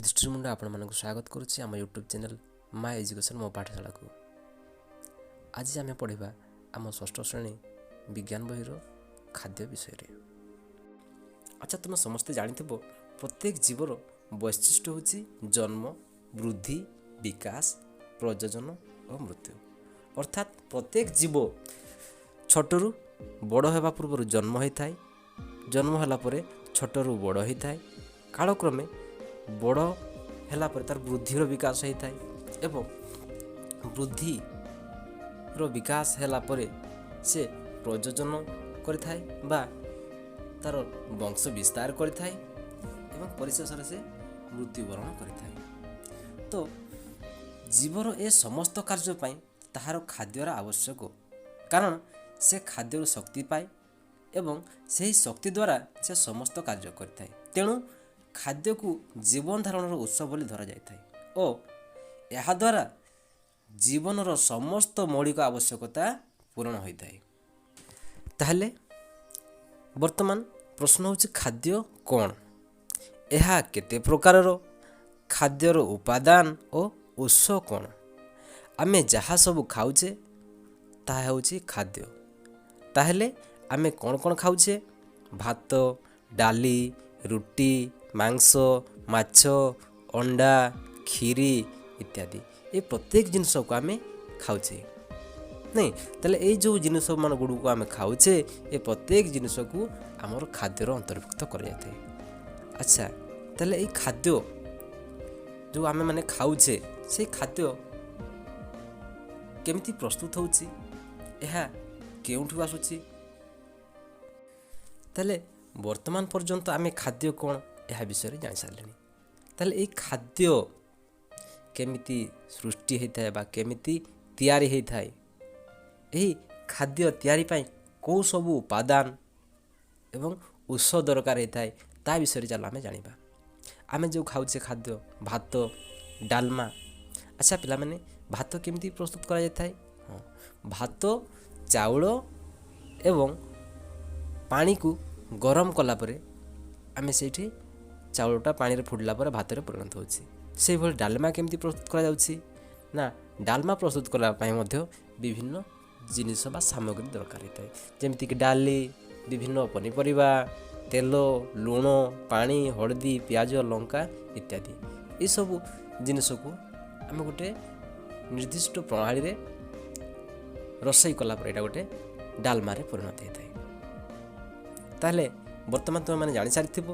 ଯୁଧିଷ୍ଠିର ମୁଣ୍ଡା ଆପଣମାନଙ୍କୁ ସ୍ୱାଗତ କରୁଛି ଆମ ୟୁଟ୍ୟୁବ୍ ଚ୍ୟାନେଲ୍ ମା ଏଜୁକେସନ୍ ମୋ ପାଠଶାଳାକୁ। ଆଜି ଆମେ ପଢ଼ିବା ଆମ ଷଷ୍ଠ ଶ୍ରେଣୀ ବିଜ୍ଞାନ ବହିର ଖାଦ୍ୟ ବିଷୟରେ। ଆଚ୍ଛା, ତୁମେ ସମସ୍ତେ ଜାଣିଥିବ, ପ୍ରତ୍ୟେକ ଜୀବର ବୈଶିଷ୍ଟ୍ୟ ହେଉଛି ଜନ୍ମ, ବୃଦ୍ଧି, ବିକାଶ, ପ୍ରଜନନ ଓ ମୃତ୍ୟୁ। ଅର୍ଥାତ୍ ପ୍ରତ୍ୟେକ ଜୀବ ଛୋଟରୁ ବଡ଼ ହେବା ପୂର୍ବରୁ ଜନ୍ମ ହୋଇଥାଏ, ଜନ୍ମ ହେଲା ପରେ ଛୋଟରୁ ବଡ଼ ହୋଇଥାଏ, କାଳକ୍ରମେ ବଡ଼ ହେଲା ପରେ ତା'ର ବୃଦ୍ଧିର ବିକାଶ ହୋଇଥାଏ ଏବଂ ବୃଦ୍ଧିର ବିକାଶ ହେଲା ପରେ ସେ ପ୍ରଜନନ କରିଥାଏ ବା ତା'ର ବଂଶ ବିସ୍ତାର କରିଥାଏ ଏବଂ ପରିଶେଷରେ ସେ ମୃତ୍ୟୁବରଣ କରିଥାଏ। ତ ଜୀବର ଏ ସମସ୍ତ କାର୍ଯ୍ୟ ପାଇଁ ତାହାର ଖାଦ୍ୟର ଆବଶ୍ୟକ, କାରଣ ସେ ଖାଦ୍ୟରୁ ଶକ୍ତି ପାଏ ଏବଂ ସେହି ଶକ୍ତି ଦ୍ୱାରା ସେ ସମସ୍ତ କାର୍ଯ୍ୟ କରିଥାଏ। ତେଣୁ ଖାଦ୍ୟକୁ ଜୀବନ ଧାରଣର ଉତ୍ସ ବୋଲି ଧରାଯାଇଥାଏ ଓ ଏହାଦ୍ୱାରା ଜୀବନର ସମସ୍ତ ମୌଳିକ ଆବଶ୍ୟକତା ପୂରଣ ହୋଇଥାଏ। ତାହେଲେ ବର୍ତ୍ତମାନ ପ୍ରଶ୍ନ ହେଉଛି, ଖାଦ୍ୟ କ'ଣ? ଏହା କେତେ ପ୍ରକାରର? ଖାଦ୍ୟର ଉପାଦାନ ଓ ଉତ୍ସ କ'ଣ? ଆମେ ଯାହା ସବୁ ଖାଉଛେ, ତାହା ହେଉଛି ଖାଦ୍ୟ। ତାହେଲେ ଆମେ କ'ଣ କ'ଣ ଖାଉଛେ? ଭାତ, ଡାଲି, ରୁଟି, ମାଂସ, ମାଛ, ଅଣ୍ଡା, କ୍ଷୀରି ଇତ୍ୟାଦି। ଏ ପ୍ରତ୍ୟେକ ଜିନିଷକୁ ଆମେ ଖାଉଛେ, ନାଇଁ? ତାହେଲେ ଏଇ ଯେଉଁ ଜିନିଷ ମାନ ଗୁଡ଼ିକୁ ଆମେ ଖାଉଛେ, ଏ ପ୍ରତ୍ୟେକ ଜିନିଷକୁ ଆମର ଖାଦ୍ୟର ଅନ୍ତର୍ଭୁକ୍ତ କରାଯାଇଥାଏ। ଆଚ୍ଛା, ତାହେଲେ ଏଇ ଖାଦ୍ୟ ଯେଉଁ ଆମେମାନେ ଖାଉଛେ, ସେଇ ଖାଦ୍ୟ କେମିତି ପ୍ରସ୍ତୁତ ହେଉଛି? ଏହା କେଉଁଠୁ ଆସୁଛି? ତାହେଲେ ବର୍ତ୍ତମାନ ପର୍ଯ୍ୟନ୍ତ ଆମେ ଖାଦ୍ୟ କ'ଣ, ଏହା ବିଷୟରେ ଜାଣିସାରିଲେଣି। ତାହେଲେ ଏଇ ଖାଦ୍ୟ କେମିତି ସୃଷ୍ଟି ହୋଇଥାଏ ବା କେମିତି ତିଆରି ହୋଇଥାଏ, ଏହି ଖାଦ୍ୟ ତିଆରି ପାଇଁ କେଉଁ ସବୁ ଉପାଦାନ ଏବଂ ଉତ୍ସ ଦରକାର ହୋଇଥାଏ, ତା ବିଷୟରେ ଚାଲ ଆମେ ଜାଣିବା। ଆମେ ଯେଉଁ ଖାଉଛେ ଖାଦ୍ୟ, ଭାତ, ଡାଲମା। ଆଚ୍ଛା ପିଲାମାନେ, ଭାତ କେମିତି ପ୍ରସ୍ତୁତ କରାଯାଇଥାଏ? ହଁ, ଭାତ ଚାଉଳ ଏବଂ ପାଣିକୁ ଗରମ କଲା ପରେ ଆମେ ସେଇଠି ଚାଉଳଟା ପାଣିରେ ଫୁଟିଲା ପରେ ଭାତରେ ପରିଣତ ହେଉଛି। ସେଇଭଳି ଡାଲମା କେମିତି ପ୍ରସ୍ତୁତ କରାଯାଉଛି ନା, ଡାଲମା ପ୍ରସ୍ତୁତ କରିବା ପାଇଁ ମଧ୍ୟ ବିଭିନ୍ନ ଜିନିଷ ବା ସାମଗ୍ରୀ ଦରକାର ହୋଇଥାଏ, ଯେମିତିକି ଡାଲି, ବିଭିନ୍ନ ପନିପରିବା, ତେଲ, ଲୁଣ, ପାଣି, ହଳଦୀ, ପିଆଜ, ଲଙ୍କା ଇତ୍ୟାଦି। ଏସବୁ ଜିନିଷକୁ ଆମେ ଗୋଟେ ନିର୍ଦ୍ଦିଷ୍ଟ ପ୍ରଣାଳୀରେ ରୋଷେଇ କଲା ପରେ ଏଇଟା ଗୋଟେ ଡାଲମାରେ ପରିଣତ ହୋଇଥାଏ। ତାହେଲେ ବର୍ତ୍ତମାନ ତୁମେମାନେ ଜାଣିସାରିଥିବ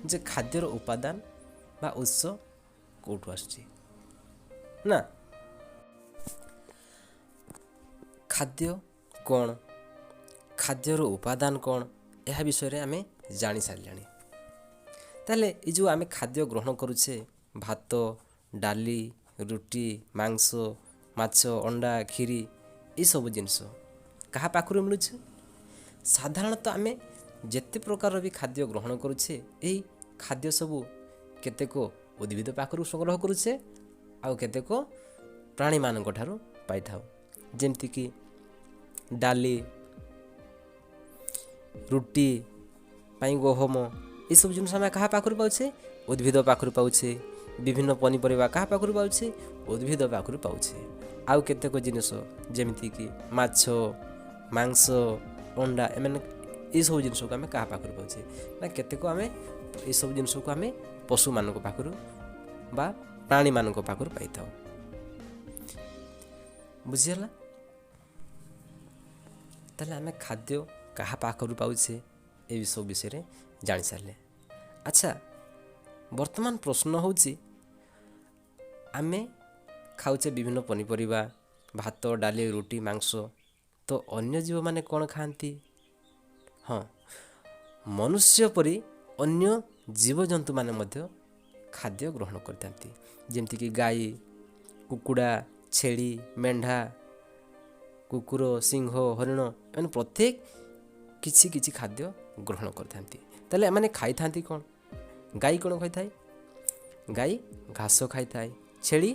ଯେ ଖାଦ୍ୟର ଉପାଦାନ ବା ଉତ୍ସ କେଉଁଠୁ ଆସୁଛି ନା? ଖାଦ୍ୟ କ'ଣ, ଖାଦ୍ୟର ଉପାଦାନ କ'ଣ, ଏହା ବିଷୟରେ ଆମେ ଜାଣିସାରିଲେଣି। ତାହେଲେ ଏ ଯେଉଁ ଆମେ ଖାଦ୍ୟ ଗ୍ରହଣ କରୁଛେ, ଭାତ, ଡାଲି, ରୁଟି, ମାଂସ, ମାଛ, ଅଣ୍ଡା, କ୍ଷୀରି, ଏସବୁ ଜିନିଷ କାହା ପାଖରୁ ମିଳୁଛି? ସାଧାରଣତଃ ଆମେ ଯେତେ ପ୍ରକାରର ବି ଖାଦ୍ୟ ଗ୍ରହଣ କରୁଛେ, ଏହି ଖାଦ୍ୟ ସବୁ କେତେକ ଉଦ୍ଭିଦ ପାଖରୁ ସଂଗ୍ରହ କରୁଛେ ଆଉ କେତେକ ପ୍ରାଣୀମାନଙ୍କ ଠାରୁ ପାଇଥାଉ। ଯେମିତିକି ଡାଲି, ରୁଟି ପାଇଁ ଗହମ, ଏସବୁ ଜିନିଷ ଆମେ କାହା ପାଖରୁ ପାଉଛେ? ଉଦ୍ଭିଦ ପାଖରୁ ପାଉଛେ। ବିଭିନ୍ନ ପନିପରିବା କାହା ପାଖରୁ ପାଉଛେ? ଉଦ୍ଭିଦ ପାଖରୁ ପାଉଛେ। ଆଉ କେତେକ ଜିନିଷ ଯେମିତିକି ମାଛ, ମାଂସ, ଅଣ୍ଡା, ଏମାନେ ଏସବୁ ଜିନିଷକୁ ଆମେ କାହା ପାଖରୁ ପାଉଛେ ନା, କେତେକ ଆମେ ଏସବୁ ଜିନିଷକୁ ଆମେ ପଶୁମାନଙ୍କ ପାଖରୁ ବା ପ୍ରାଣୀମାନଙ୍କ ପାଖରୁ ପାଇଥାଉ। ବୁଝିହେଲା? ତାହେଲେ ଆମେ ଖାଦ୍ୟ କାହା ପାଖରୁ ପାଉଛେ, ଏ ସବୁ ବିଷୟରେ ଜାଣିସାରିଲେ। ଆଚ୍ଛା, ବର୍ତ୍ତମାନ ପ୍ରଶ୍ନ ହେଉଛି, ଆମେ ଖାଉଛେ ବିଭିନ୍ନ ପନିପରିବା, ଭାତ, ଡାଲି, ରୁଟି, ମାଂସ, ତ ଅନ୍ୟ ଜୀବମାନେ କ'ଣ ଖାଆନ୍ତି? ହଁ, ମନୁଷ୍ୟ ପରି ଅନ୍ୟ ଜୀବଜନ୍ତୁମାନେ ମଧ୍ୟ ଖାଦ୍ୟ ଗ୍ରହଣ କରିଥାନ୍ତି, ଯେମିତିକି ଗାଈ, କୁକୁଡ଼ା, ଛେଳି, ମେଣ୍ଢା, କୁକୁର, ସିଂହ, ହରିଣ, ଏମାନେ ପ୍ରତ୍ୟେକ କିଛି କିଛି ଖାଦ୍ୟ ଗ୍ରହଣ କରିଥାନ୍ତି। ତାହେଲେ ଏମାନେ ଖାଇଥାନ୍ତି କ'ଣ? ଗାଈ କ'ଣ ଖାଇଥାଏ? ଗାଈ ଘାସ ଖାଇଥାଏ। ଛେଳି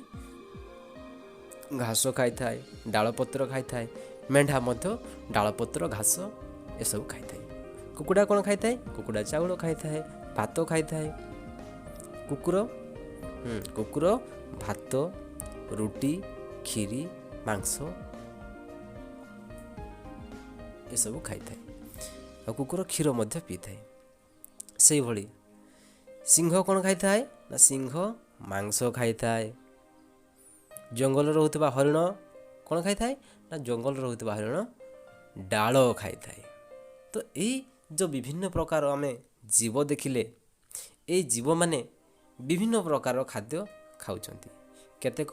ଘାସ ଖାଇଥାଏ, ଡାଳପତ୍ର ଖାଇଥାଏ। ମେଣ୍ଢା ମଧ୍ୟ ଡାଳପତ୍ର, ଘାସ ଏସବୁ ଖାଇଥାଏ। କୁକୁଡ଼ା କ'ଣ ଖାଇଥାଏ? କୁକୁଡ଼ା ଚାଉଳ ଖାଇଥାଏ, ଭାତ ଖାଇଥାଏ। କୁକୁର କୁକୁର ଭାତ, ରୁଟି, କ୍ଷୀରି, ମାଂସ ଏସବୁ ଖାଇଥାଏ ଆଉ କୁକୁର କ୍ଷୀର ମଧ୍ୟ ପିଇଥାଏ। ସେଇଭଳି ସିଂହ କ'ଣ ଖାଇଥାଏ ନା, ସିଂହ ମାଂସ ଖାଇଥାଏ। ଜଙ୍ଗଲରେ ରହୁଥିବା ହରିଣ କ'ଣ ଖାଇଥାଏ ନା, ଜଙ୍ଗଲରେ ରହୁଥିବା ହରିଣ ଡାଳ ଖାଇଥାଏ। ତ ଏଇ ଯେଉଁ ବିଭିନ୍ନ ପ୍ରକାର ଆମେ ଜୀବ ଦେଖିଲେ, ଏଇ ଜୀବମାନେ ବିଭିନ୍ନ ପ୍ରକାର ଖାଦ୍ୟ ଖାଉଛନ୍ତି। କେତେକ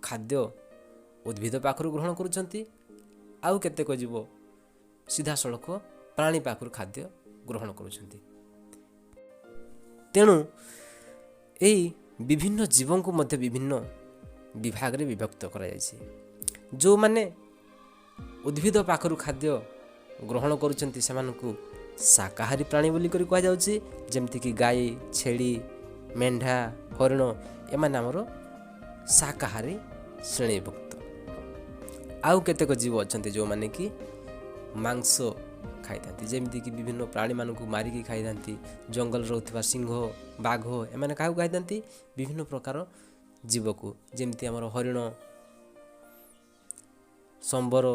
ଖାଦ୍ୟ ଉଦ୍ଭିଦ ପାଖରୁ ଗ୍ରହଣ କରୁଛନ୍ତି, ଆଉ କେତେକ ଜୀବ ସିଧାସଳଖ ପ୍ରାଣୀ ପାଖରୁ ଖାଦ୍ୟ ଗ୍ରହଣ କରୁଛନ୍ତି। ତେଣୁ ଏଇ ବିଭିନ୍ନ ଜୀବଙ୍କୁ ମଧ୍ୟ ବିଭିନ୍ନ ବିଭାଗରେ ବିଭକ୍ତ କରାଯାଇଛି। ଯେଉଁମାନେ ଉଦ୍ଭିଦ ପାଖରୁ ଖାଦ୍ୟ ଗ୍ରହଣ କରୁଛନ୍ତି, ସେମାନଙ୍କୁ ଶାକାହାରୀ ପ୍ରାଣୀ ବୋଲିକରି କୁହାଯାଉଛି। ଯେମିତିକି ଗାଈ, ଛେଳି, ମେଣ୍ଢା, ହରିଣ, ଏମାନେ ଆମର ଶାକାହାରୀ ଶ୍ରେଣୀଭୁକ୍ତ। ଆଉ କେତେକ ଜୀବ ଅଛନ୍ତି ଯେଉଁମାନେ କି ମାଂସ ଖାଇଥାନ୍ତି, ଯେମିତିକି ବିଭିନ୍ନ ପ୍ରାଣୀମାନଙ୍କୁ ମାରିକି ଖାଇଥାନ୍ତି। ଜଙ୍ଗଲରେ ରହୁଥିବା ସିଂହ, ବାଘ, ଏମାନେ କାହାକୁ ଖାଇଥାନ୍ତି? ବିଭିନ୍ନ ପ୍ରକାର ଜୀବକୁ, ଯେମିତି ଆମର ହରିଣ, ସମ୍ବର,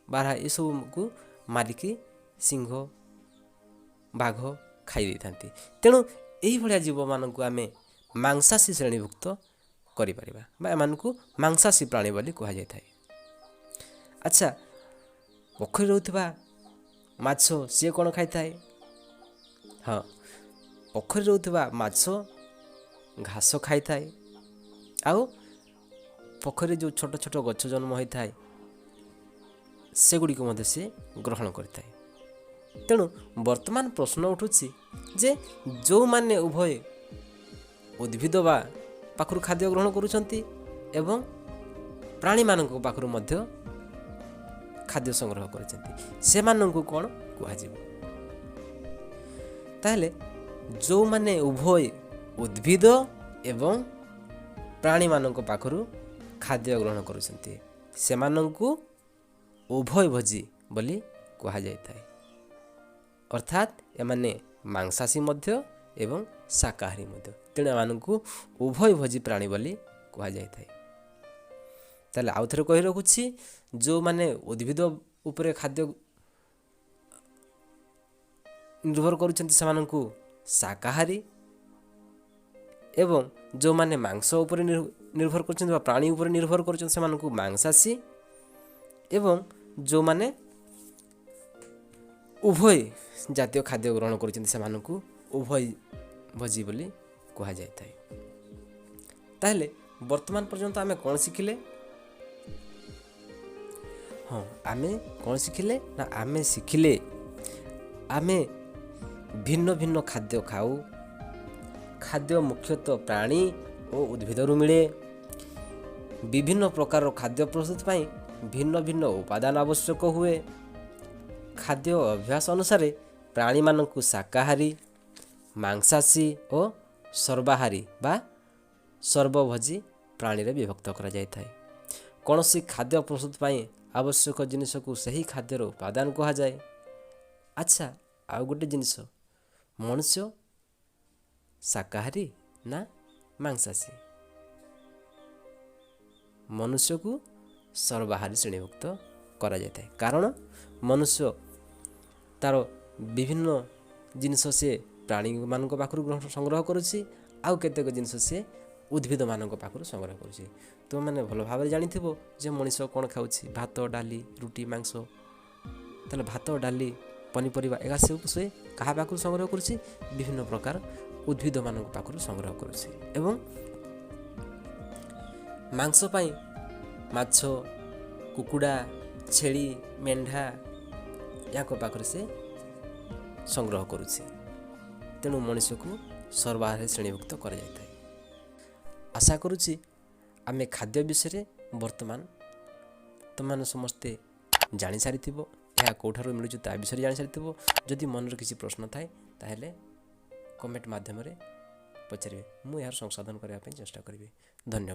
ବାରହା, ଏସବୁକୁ ମାରିକି ସିଂହ, ବାଘ ଖାଇ ଦେଇଥାନ୍ତି। ତେଣୁ ଏଇଭଳିଆ ଜୀବମାନଙ୍କୁ ଆମେ ମାଂସାଶୀ ଶ୍ରେଣୀଭୁକ୍ତ କରିପାରିବା ବା ଏମାନଙ୍କୁ ମାଂସାଶୀ ପ୍ରାଣୀ ବୋଲି କୁହାଯାଇଥାଏ। ଆଚ୍ଛା, ପୋଖରୀ ରହୁଥିବା ମାଛ ସିଏ କ'ଣ ଖାଇଥାଏ? ହଁ, ପୋଖରୀ ରହୁଥିବା ମାଛ ଘାସ ଖାଇଥାଏ ଆଉ ପୋଖରୀରେ ଯେଉଁ ଛୋଟ ଛୋଟ ଗଛ ଜନ୍ମ ହୋଇଥାଏ, ସେଗୁଡ଼ିକୁ ମଧ୍ୟ ସିଏ ଗ୍ରହଣ କରିଥାଏ। ତେଣୁ ବର୍ତ୍ତମାନ ପ୍ରଶ୍ନ ଉଠୁଛି ଯେ ଯେଉଁମାନେ ଉଭୟ ଉଦ୍ଭିଦ ବା ପାଖରୁ ଖାଦ୍ୟ ଗ୍ରହଣ କରୁଛନ୍ତି ଏବଂ ପ୍ରାଣୀମାନଙ୍କ ପାଖରୁ ମଧ୍ୟ ଖାଦ୍ୟ ସଂଗ୍ରହ କରିଛନ୍ତି, ସେମାନଙ୍କୁ କ'ଣ କୁହାଯିବ? ତାହେଲେ ଯେଉଁମାନେ ଉଭୟ ଉଦ୍ଭିଦ ଏବଂ ପ୍ରାଣୀମାନଙ୍କ ପାଖରୁ ଖାଦ୍ୟ ଗ୍ରହଣ କରୁଛନ୍ତି, ସେମାନଙ୍କୁ ଉଭୟଭୋଜୀ ବୋଲି କୁହାଯାଇଥାଏ। ଅର୍ଥାତ୍ ଏମାନେ ମାଂସାଶୀ ମଧ୍ୟ ଏବଂ ଶାକାହାରୀ ମଧ୍ୟ। ତେଣୁ ଏମାନଙ୍କୁ ଉଭୟଭୋଜୀ ପ୍ରାଣୀ ବୋଲି କୁହାଯାଇଥାଏ। ତାହେଲେ ଆଉ ଥରେ କହି ରଖୁଛି, ଯେଉଁମାନେ ଉଦ୍ଭିଦ ଉପରେ ଖାଦ୍ୟ ନିର୍ଭର କରୁଛନ୍ତି, ସେମାନଙ୍କୁ ଶାକାହାରୀ ଏବଂ ଯେଉଁମାନେ ମାଂସ ଉପରେ ନିର୍ଭର କରୁଛନ୍ତି ବା ପ୍ରାଣୀ ଉପରେ ନିର୍ଭର କରୁଛନ୍ତି, ସେମାନଙ୍କୁ ମାଂସାଶୀ ଏବଂ ଯେଉଁମାନେ ଉଭୟ ଜାତୀୟ ଖାଦ୍ୟ ଗ୍ରହଣ କରୁଛନ୍ତି, ସେମାନଙ୍କୁ ଉଭୟ ଭୋଜୀ ବୋଲି କୁହାଯାଇଥାଏ। ତାହେଲେ ବର୍ତ୍ତମାନ ପର୍ଯ୍ୟନ୍ତ ଆମେ କ'ଣ ଶିଖିଲେ? ହଁ, ଆମେ କ'ଣ ଶିଖିଲେ ନା, ଆମେ ଶିଖିଲେ ଆମେ ଭିନ୍ନ ଭିନ୍ନ ଖାଦ୍ୟ ଖାଉ। ଖାଦ୍ୟ ମୁଖ୍ୟତଃ ପ୍ରାଣୀ ଓ ଉଦ୍ଭିଦରୁ ମିଳେ। ବିଭିନ୍ନ ପ୍ରକାରର ଖାଦ୍ୟ ପ୍ରସ୍ତୁତ ପାଇଁ ଭିନ୍ନ ଭିନ୍ନ ଉପାଦାନ ଆବଶ୍ୟକ ହୁଏ। ଖାଦ୍ୟ ଅଭ୍ୟାସ ଅନୁସାରେ ପ୍ରାଣୀମାନଙ୍କୁ ଶାକାହାରୀ, ମାଂସାଶୀ ଓ ସର୍ବାହାରୀ ବା ସର୍ବଭୋଜୀ ପ୍ରାଣୀରେ ବିଭକ୍ତ କରାଯାଇଥାଏ। କୌଣସି ଖାଦ୍ୟ ପ୍ରସ୍ତୁତ ପାଇଁ ଆବଶ୍ୟକ ଜିନିଷକୁ ସେହି ଖାଦ୍ୟର ଉପାଦାନ କୁହାଯାଏ। ଆଚ୍ଛା, ଆଉ ଗୋଟେ ଜିନିଷ, ମନୁଷ୍ୟ ଶାକାହାରୀ ନା ମାଂସାଶୀ? ମନୁଷ୍ୟକୁ ସର୍ବାହାରୀ ଶ୍ରେଣୀଭୁକ୍ତ କରାଯାଇଥାଏ, କାରଣ ମନୁଷ୍ୟ ତା'ର ବିଭିନ୍ନ ଜିନିଷ ସେ ପ୍ରାଣୀମାନଙ୍କ ପାଖରୁ ଗ୍ରହଣ ସଂଗ୍ରହ କରୁଛି, ଆଉ କେତେକ ଜିନିଷ ସେ ଉଦ୍ଭିଦମାନଙ୍କ ପାଖରୁ ସଂଗ୍ରହ କରୁଛି। ତୁମେମାନେ ଭଲ ଭାବରେ ଜାଣିଥିବ ଯେ ମଣିଷ କ'ଣ ଖାଉଛି? ଭାତ, ଡାଲି, ରୁଟି, ମାଂସ। ତାହେଲେ ଭାତ, ଡାଲି, ପନିପରିବା ଏଗା ସବୁ ସେ କାହା ପାଖରୁ ସଂଗ୍ରହ କରୁଛି? ବିଭିନ୍ନ ପ୍ରକାର ଉଦ୍ଭିଦମାନଙ୍କ ପାଖରୁ ସଂଗ୍ରହ କରୁଛି। ଏବଂ ମାଂସ ପାଇଁ ମାଛ, କୁକୁଡ଼ା, ଛେଳି, ମେଣ୍ଢା ୟାଙ୍କ ପାଖରେ ସେ ସଂଗ୍ରହ କରୁଛି। ତେଣୁ ମଣିଷକୁ ସର୍ବାହାରୀ ଶ୍ରେଣୀଭୁକ୍ତ କରାଯାଇଥାଏ। ଆଶା କରୁଛି ଆମେ ଖାଦ୍ୟ ବିଷୟରେ ବର୍ତ୍ତମାନ ତୁମେମାନେ ସମସ୍ତେ ଜାଣିସାରିଥିବ, ଏହା କେଉଁଠାରୁ ମିଳୁଛି ତା ବିଷୟରେ ଜାଣିସାରିଥିବ। ଯଦି ମନରେ କିଛି ପ୍ରଶ୍ନ ଥାଏ, ତାହେଲେ କମେଣ୍ଟ ମାଧ୍ୟମରେ ପଚାରିବେ। ମୁଁ ଏହାର ସଂଶୋଧନ କରିବା ପାଇଁ ଚେଷ୍ଟା କରିବି। ଧନ୍ୟବାଦ।